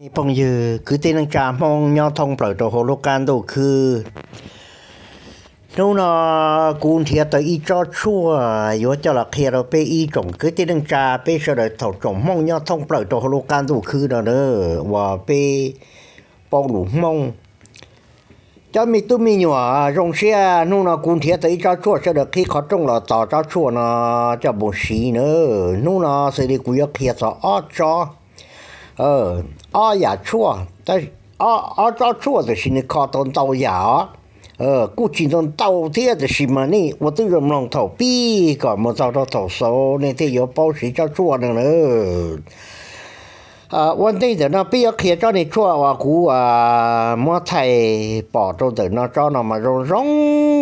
Nej phooj ywg kwv tij neej tsa Hmoob nyob thoob plaws rau hauv lub qab ntuj khwb, hnub no kuv nrhiav tau ib tsob tshuaj yuav coj los qhia rau peb ib tsoom kwv tij neej tsa peb sawv daws thaum tsoom Hmoob nyob thoob plaws rau hauv lub qab ntuj khwb no na, uas peb paub lus Hmoob. Cov me tub me nyuam zoo siab, hnub no kuv nrhiav tau ib tsob tshuaj, sawv daws qhib qhov rooj los tos tsob tshuaj no coj mus siv na. Hnub no xws li kuv yuav qhia txog ob tsob, ob yam tshuaj, ob tsob tshuaj tiam sis nws kho tau ntau yam os. Kuj tsis ntau ntau thiab tiam sis mas nej ua tib zoo mloog thaum pib kom mus txog rau thaum xaus nej thiaj yuav paub siv tsob tshuaj no na. Ua ntej ntawm no peb yuav qhia tsob niag tshuaj uas kuv muab thaij pom rau ntawm no, tsob no mas zoo zoo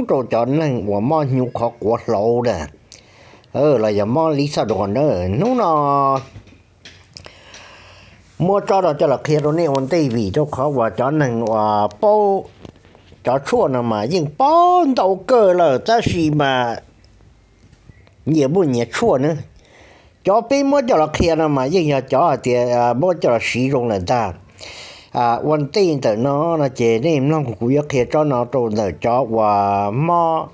rau cov neeg uas mob hnyuv qhov quav hlauv na, los yog mob liv xaj duas na. Hnub no muab tsob no coj los qhia rau nej ua ntej vim rau qhov uas cov neeg uas paub cov tshuaj no mas yeej paub ntau kawg lawm tab sis mas nyias muaj nyias tshuaj na. Cov peb muab coj los qhia no mas yeej yog cov hais tias muab coj los siv zoo lawm ntag. Ua ntej ntawm no no ces nej mloog kuv yuav qhia tsob no rau ntawm cov uas mob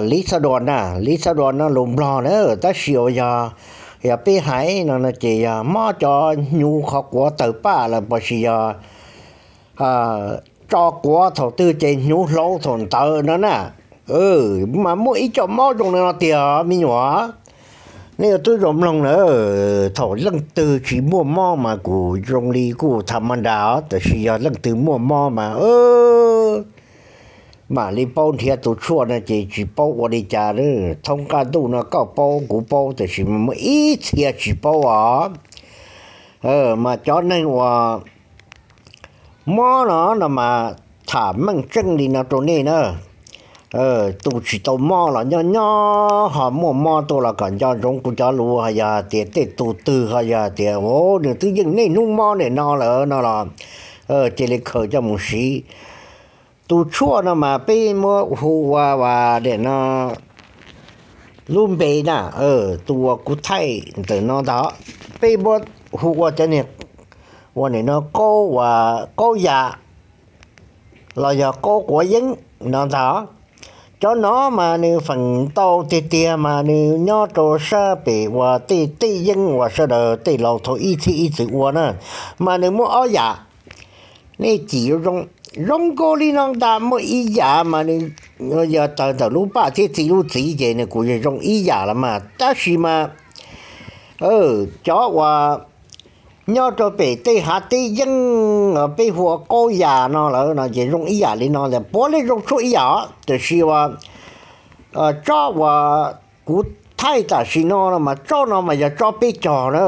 liv xaj duas na, liv xaj duas no lus Nplog na, tab sis uas yog, yog peb hais no no ces yog mob cov hnyuv qhov quav tawg paj lawm los sis yog tso quav thaum twg ces hnyuv hlauv thaum ntawd no na. Mas muaj ib co mob zoo li no tiag me nyuam. Nej ua tib zoo mloog na, thaum leej twg tsis muaj mob mas kuj zoo li kuj tham ma nras os, tab sis yog leej twg muaj mob mas mam li paub nrhiav tus tshuaj no ces tsis paub ua li cas. Thoob qab ntuj no koj paub kuv paub tab sis mas muaj ib txhia tsis paub os. Mas cov neeg uas mob no no mas tham meej tseeb li no rau nej na. Tus tsis tau mob los nyob nyob ho muaj mob tuaj los kom nco ntsoov kuv cov lus, ho yog hais tias tej tus twg ho yog hais tias nws twb yeej niaj hnub mob nim no lawm no los cia li khaws coj mus siv. Tus tshuaj no mas peb muab hu ua nim no lub npe na, tus uas kuv thaij ntawm no ntag, peb muab hu ua cov niag uas nim no qaub, qaub yam los yog qaub quav yeeb no ntag. Cov no mas nws feem ntau tiag tiag mas nws nyob rau sab pem uas tej teb yeeb uas sawv daws tej laus thaum ib txhij ib txwm ua na, mas nws muaj ob yam. Nej cim zoo zoo nkaus li no ntag, muaj ib yam mas nws yog tawg ntawm lub paj thiab txi lub txiv ces nws kuj zoo ib yam los mas, tab sis mas cov uas nyob rau pem tej hav teb yeeb peb hu ua qaub yam no lawm no ces zoo ib yam li no ntag, puav leej zoo tshuaj ib yam os. Tiam sis uas tsob uas kuv thaij tam sim no no mas tsob no mas yog tsob peb cog na.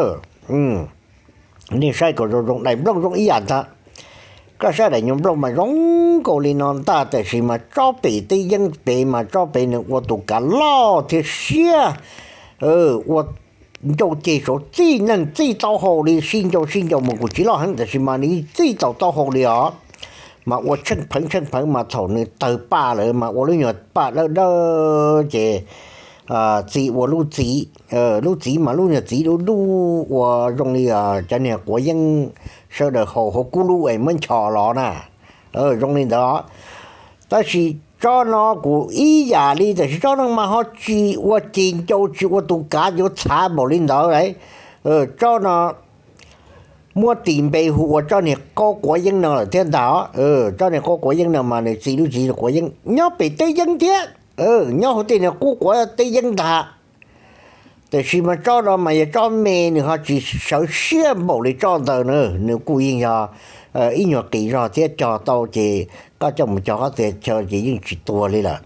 Nej saib kom zoo zoo, daim nplooj zoo ib yam ntag. Koj saib daim nyuag nplooj mas zoo nkaus li no ntag, tab sis mas tsob pem teb yeeb pem mas tsob pem nws ua tus kav loj thiab siab, ua ncau ceg saud txij neeg txij taub hau li, sib ncau sib ncau mus kuj tsis loj heev tab sis mas nws txij tau taub hau li os. Mas ua tsheej pheev tsheej pheev mas thaum nws tawg paj lawm mas ua lub nyuag paj dawb dawb ces txi ua lub txiv, lub txiv mas lub nyuag txiv dub dub ua zoo li cov niag quav yeeb sawv daws haus hauv kub lub es muab nchos los na, zoo li ntawd. Tab sis tsob no kuj ib yam li, tab sis tsob no mas ho tsis ua ceg ncau tsis ua tus kav yuav txhav npaum li ntawd. Tsob no muab tis npe hu ua tsob niag qaub quav yeeb no lawm thiab ntag. Tsob niag qaub quav yeeb no mas nws txi lub txiv quav yeeb nyob pem teb yeeb thiab, nyob hauv tej niag qub quav teb yeeb ntag. Tab sis mas tsob no mas yog tsob me, nws ho tsis sawv siab npaum li tsob ntawd na, nws kuj yeej yog ib nyuag qis zog thiab cog tau ces koj coj mus cog qhov twg chaw ces yeej tsis tuag li lawm.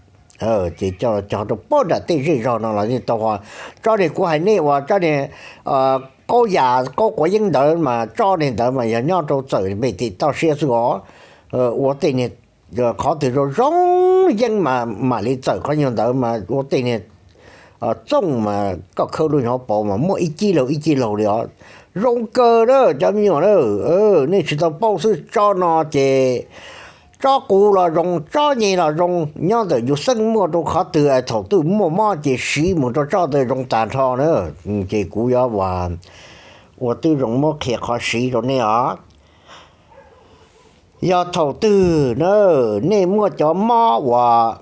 Ces coj los cog rau pem nram tej zej zog no los yeej tau. Tsob niag kuv hais nej uas tsob niag qaub yam qaub quav yeeb ntawd mas tsob niag ntawd mas yog nyob rau txawm pem tim toj siab xwb os. Ua tej niag qhov twg zoo zoo yeeb mas mam li txawm qhov nyuag ntawd mas ua tej niag txooj mas koj khawb lub nyuag hauv paus mas muaj ib kib laug ib kib laug li os. Zoo kawg na cov me nyuam na. Nej tsis tau paub xwb, tsob no ces tsob qus los zoo, tsob nyeg los zoo, nyob ntawm yus xeeb muaj rau qhov twg thaum twg muaj mob ces siv mus rau tsob ntawd zoo tag nrho na. Ces kuv yuav ua tib zoo muab qhia qhov siv rau nej os. Yog thaum twg na nej muaj cov mob uas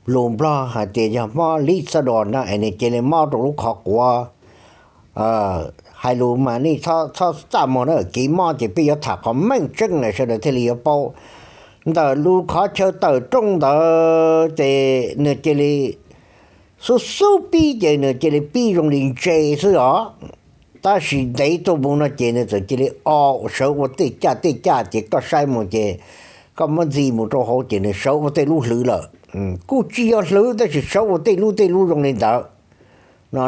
lus Nplog hais tias yog mob lib xab dos no es nws cia li mob rau lub qhov quav, hais lus mas nej txhob txaj muag na, kev mob ces peb yuav tham qhov meej tseeb na sawv daws thiaj li yuav paub. Ntawm lub qhov chaw tawm rooj ntawd ces nws cia li xub xub pib ces nws cia li pib zoo li ntse xwb os. Tab sis ntev tuaj mus no ces nws txawm cia li o, sawv ua tej caj tej caj ces koj saib mus ces koj muab ntxi mus rau hauv ces nws sawv ua tej lub hlwv lawm. Kuj tsis yog hlwv tab sis sawv ua tej lub tej lub zoo li ntawd no.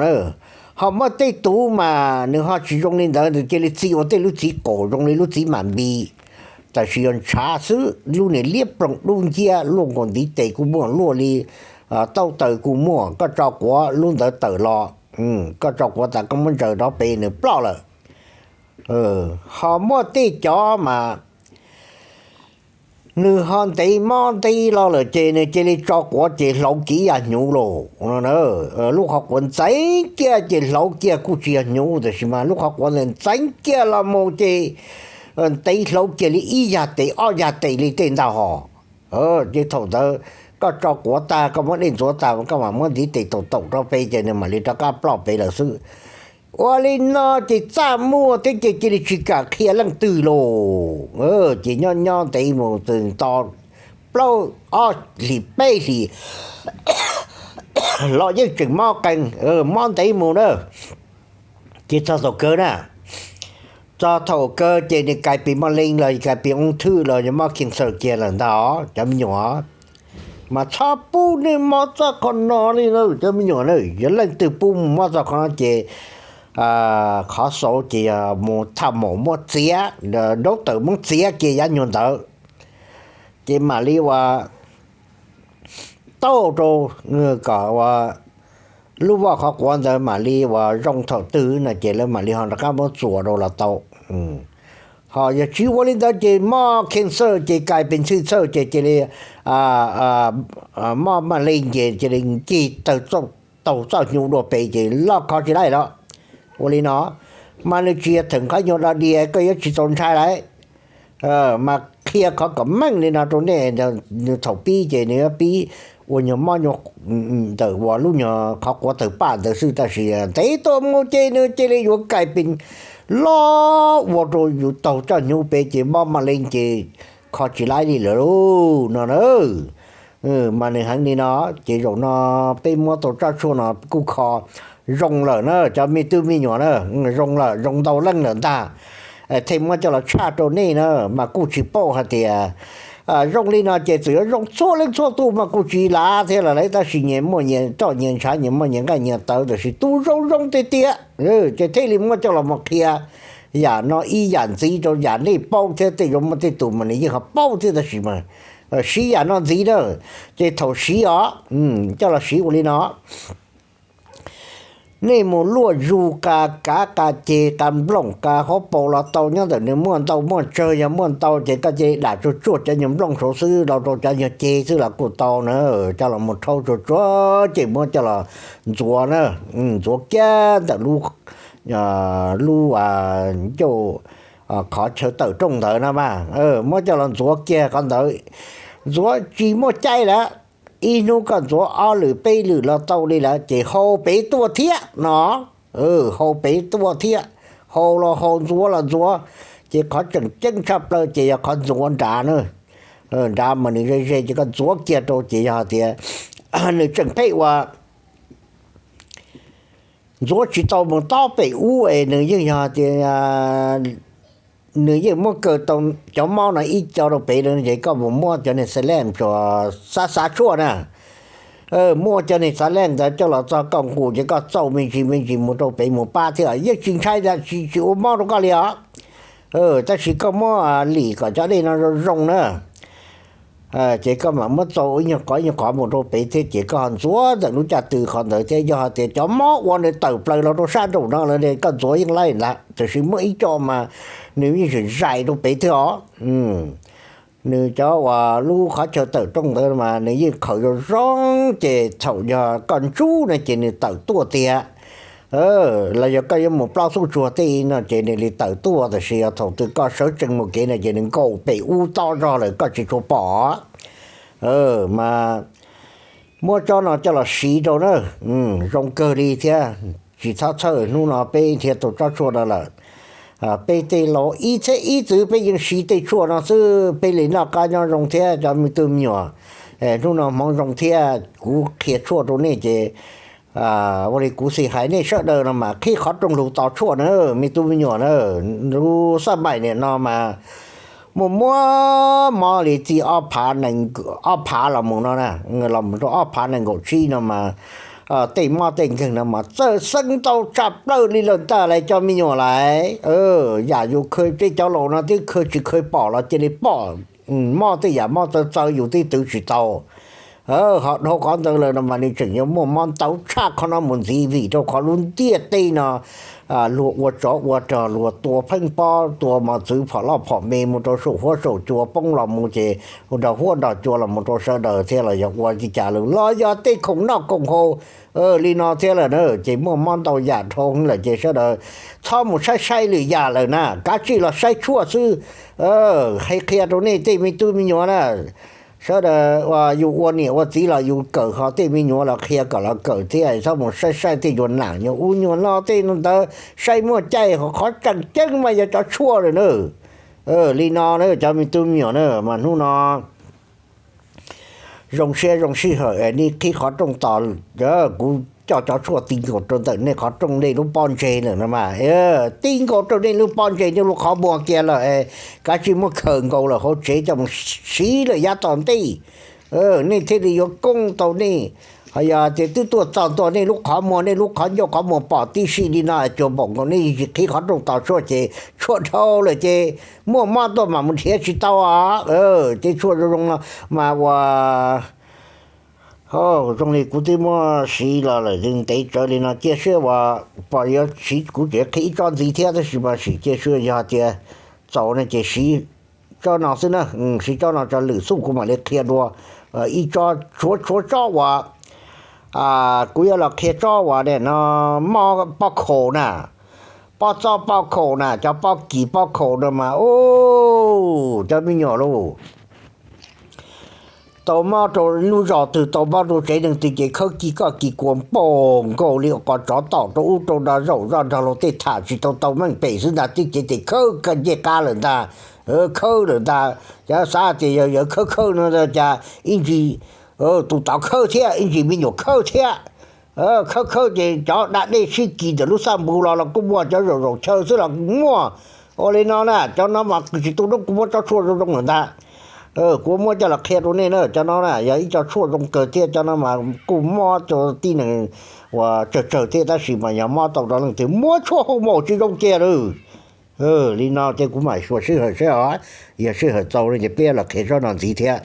Ho muaj tej tus mas nws ho tsis zoo li ntawd, nws cia li txi ua tej lub txiv qaum zoo li lub txiv mam npis, tab sis yog ntshav xwb, lub niag liab ploog dub nciab luaj nkaus ntiv tes kuj muaj, luaj li taub taw kuj muaj. Koj tso quav lub ntawd tawm los, koj tso quav tas koj muab ntsaws rov pem nws ploj lawm. Ho muaj tej cov mas nws ho ntev mob ntev los lawm ces nws cia li tso quav ces hlauv kiag ib yam hnyuv los. Lub qhov quav ntxeev kiag ces hlauv kiag kuj tsis yog hnyuv tab sis mas lub qhov quav ntawd ntxeev kiag los mus ces ntev hlauv kiag li ib yag tes ob yag tes li tej ntag hos. Ces thaum ntawd koj tso quav tag koj muab dej ntxuav tag koj mam muab ntiv tes taum taum rau pem ces nws mam li rov qab ploj pem lawm xwb. Ua li no ces txaj muag thiab ces cia li tsis kam qhia leej twg los. Ces nyob nyob ntev mus txwm nto plaub ob hlis peb hlis los yeej tseem mob qee, mob ntev mus na. Ces txog thaum kawg na, txog thaum kawg ces nws kais pes mob leej los kais pes oob thwj los yog mob cancer kiag lawm ntag cov me nyuam. Mas txhob pub nej mob txoj qhov no li na cov me nyuam na. Yog leej twg pub mus mob txoj qhov no ces qhov xaus ces yog mus tham maum muab txiav, dab tawm muab txiav kiag yav nyuag ntawd, ces mam li ua tau rau kom ua lub voj qhov quav ntawd mam li ua zoo thaum twg no ces lawv mam li ho rov qab muab txuas rau los tau. Ho yog tsis ua li ntawd ces mob cancer ces kais pes ntxhw txhawj ces cia li mob maj leej ces cia li ncig taug txoj hnyuv dua pem ces loj kho tsis laij los. Ua li no mas nws tsis yog theem qhov nyuag do dias koj yuav tsis txaus ntshai lawm. Mas qhia qhov kom meej li no rau nej, nws thaum pib ces nws yuav pib ua nyuag mob ntawm uas lub nyuag qhov quav tawg paj ntawd xwb tab sis ntev tuaj mus ces nws cia li yuav kais pes loj ua rau yus taug txoj hnyuv pem ces mob maj leej ces kho tsis laij li lawm lauj no na. Mas nws heev li no ces zaum no peb muab tau tsob tshuaj no kuj kho zoo lawm na cov me tub me nyuam na, zoo lawm zoo ntau leej lawm ntag. Thiaj muab coj los tshaj rau nej na, mas kuj tsis paub hais tias zoo li no ces txawm yuav zoo txhua leej txhua tus mas kuj tsis lav thiab los lawm tab sis nyias muaj nyias roj nyias ntshav nyias muaj nyias nqaij nyias tawv tab sis tus zoo zoo tiag tiag ces thiaj li muab coj los mus qhia yam no ib yam ntxiv rau yam nej paub thiab tej zaum muaj tej tus mas nws yeej ho paub thiab tab sis mas siv yam no ntxiv na. Ces thaum siv os, coj los siv ua li no. Nej mus luaj zug qa kav qa ceg qa nplooj qa hauv paus los tau, nyob ntawm nws muaj ntau muaj tsawg, yog muaj ntau ces koj cia li dam tsuag tsuag cov nyuag nplooj saud xwb los rau cov nyuag ceg xwb los kuj tau na. Coj los mus rhaub tsuag tsuag ces muab coj los ntxuav na, ntxuav kiag ntawm lub ncauj qhov chaw tawm rooj ntawd na mas, muab coj los ntxuav kiag qhov ntawd. Ntxuav tsis muaj caij lawm, ib hnub koj ntxuav ob lwm peb lwm los tau li lawm ces hau pem tuaj thiab no. Hau pem tuaj thiab, hau los hau ntxuav los ntxuav, ces qhov tseem ceeb tshaj plaws ces yog qhov ntxuav nrad na. Nrad mas nws ze ze ces koj ntxuav kiag rau ces yog hais tias nws tseem pheej ua ntxuav tsis tau mus tob pem ub es nws yeej yog tias nws yeej muab kaw tau cov mob no ib co rau pem lawm ces koj mus muab cov niag xas leej tsuas xav xav tshuaj na, muab cov niag xas leej ntawd coj los txog koj nqus ces koj txauj me ntsis me ntsis mus rau pem mus pab thiab yeej tsis ntshai, tsis ua mob rau koj li os. Tab sis koj muab lim kom cov dej no zoo zoo na, ces koj mam muab txauj ib nyuag qhov ib nyuag qhov mus rau pem thiab ces koj ho ntxuav ntawm lub caj tw qhov ntawd thiab. Yog hais tias cov mob ua nws tawm plaws los rau sab nraum no lawm koj ntxuav yeej laij ntag, tiam sis muaj ib co mas nws yeej zais zais rau pem thiab os. Nws cov uas lub qhov chaw tawm rooj ntawd mas nws yeej qhawv zoo zoo ces thaum yog koj ntsub no ces nws tawm tuaj tiag. los yog koj yuav mus plaub xuj tsuag tej no ces nws li tawm tuaj, tab sis yog thaum twg koj sawv tsees mus kev no ces nws nkaum pem ub tob zog lawm koj tsis tshua pom. Mas muab tsob no coj los siv rau na, zoo kawg li thiab. Tsis txhob txhawj, hnub no peb nrhiav tau tsob tshuaj no lawm. Peb tej laus ib txhiab ib txwv peb yeej siv tej tshuaj no xwb, peb li noj qab nyob zoo thiab cov me tub me nyuam. Hnub no hmoov zoo thiab kuv qhia tshuaj rau nej ces ua li kuv xis hais nej sawv daws no mas qhib qhov rooj lug tos tshuaj na, me tub me nyuam na. Lub xab maim niam no mas muaj muab mob li txij ob phav los mus no na, los mus rau ob phav nees nkaum tsib no mas tej mob tej nkeeg no mas txawj xeeb ntau tshaj plaws li lawm ntag lauj cov me nyuam lauj. Yam yus khaws, tej cov laus no twb khaws tsis khaws pom los cia li pom. Mob tej yam mob txawv txawv yus twb twv tsis tau. Ho dhau qhov ntawd lawm no mas nws tseem yuav muaj mob ntau tshaj qhov no mus ntxiv vim rau qhov lub ntiaj teb no luag ua tsov ua rog, luag tua pheej pob tua mos txwv phom loj phom me mus rau saum huab saum cua poob los mus ces nrog huab nrog cua los mus rau sawv daws thiab los yog ua li cas lawm los yog tej khoom noj khoom haus li no thiab lawm na, ces muaj mob ntau yam dhau lawm ces sawv daws txhob mus saib saib lwm yam lawm na, kav tsij los saib tshuaj xwb. Hais qhia rau nej tej me tub me nyuam na, sawv daws uas yus ua niam ua txiv los yus kawm ho tej me nyuam los qhia kom los kawm thiab, txhob mus saib saib tej yuav nam nyuag ub nyuag no tej no ntawd, saib muaj caij, qhov tseem ceeb mas yog cov tshuaj lawm na. Li no na cov me tub me nyuam na, mas hnub no zoo siab zoo sij hawm nej qhib qhov rooj tos, kuv coj cov tshuaj ti nkaus rau ntawm nej qhov rooj, nej lub pob ntseg lawm no mas, ti nkaus rau nej lub pob ntseg, nej lub qhov muag kiag lawm, kav tsij muab khaws nkaus lawm hauv tsev coj mus siv lawm yav tom ntej, nej thiaj li yuav koob tau nej. Ho yog tias twb tuaj txog ntua nej lub qhov muag, nej lub qhov ncauj qhov muag pom tib si li no, cuag npaum nkaus nej tsis qhib qhov rooj tos tshuaj ces tshuaj dhau lawm ces muaj mob tuaj mas mus nrhiav tsis tau. Ces tshuaj zoo zoo no mas ua zoo li kuv twb muab siv los lawm ntev tsawv li no, cia saib uas pom yuav siv, kuv tseem qhib ib tsob ntxiv thiab, tab sis mas sim cia saib, yog tias txaus no ces siv tsob no xwb na, siv tsob no tso, lwm xub kuv mam li qhia dua ib tsob, tshuav tshuav tsob uas kuv yuav los qhia tsob uas no, mob pob khaus na, pob txob pob khaus na, cov pob kis pob khaus no mas, u, cov me nyuam lauj, tau mob rau lub zos twg, tau mob rau tsev neeg twg ces khawb kis koj kis kuas npaum nkaus li qos tsov tom rau ub rau no, zaum zoj nrog luag tej tham tsis tau tau meej pem xwb ntag, twb cev tes khawb ncej qab lawm ntag, khawb lawm ntag. Cov xav tias yog yawg khawb khawb no cas ib ntsis tus tod khawb thiab, ib ntsis me nyuam khawb thiab. Khawb khawb ces cov da dej sib kis ntawm lub xab npus los los kuj muaj, cov zaum zaum chaw xwb los muaj. Ua li no na, cov no mas tsis tu lub, kuv muab tsob tshuaj zoo zoo lawm ntag. Kuv muab coj los qhia rau nej na, cov no na yog ib co tshuaj zoo kawg thiab, cov no mas kuj mob rau tib neeg uas tsawg tsawg thiab, tab sis mas yog mob tau rau leej twg muab tshuaj hu maum tsis zoo kiag lawm. Li no ces kuv mam xyuas sij hawm seb, yog sij hawm txaus no ces peb los qhia tsob no ntxiv thiab.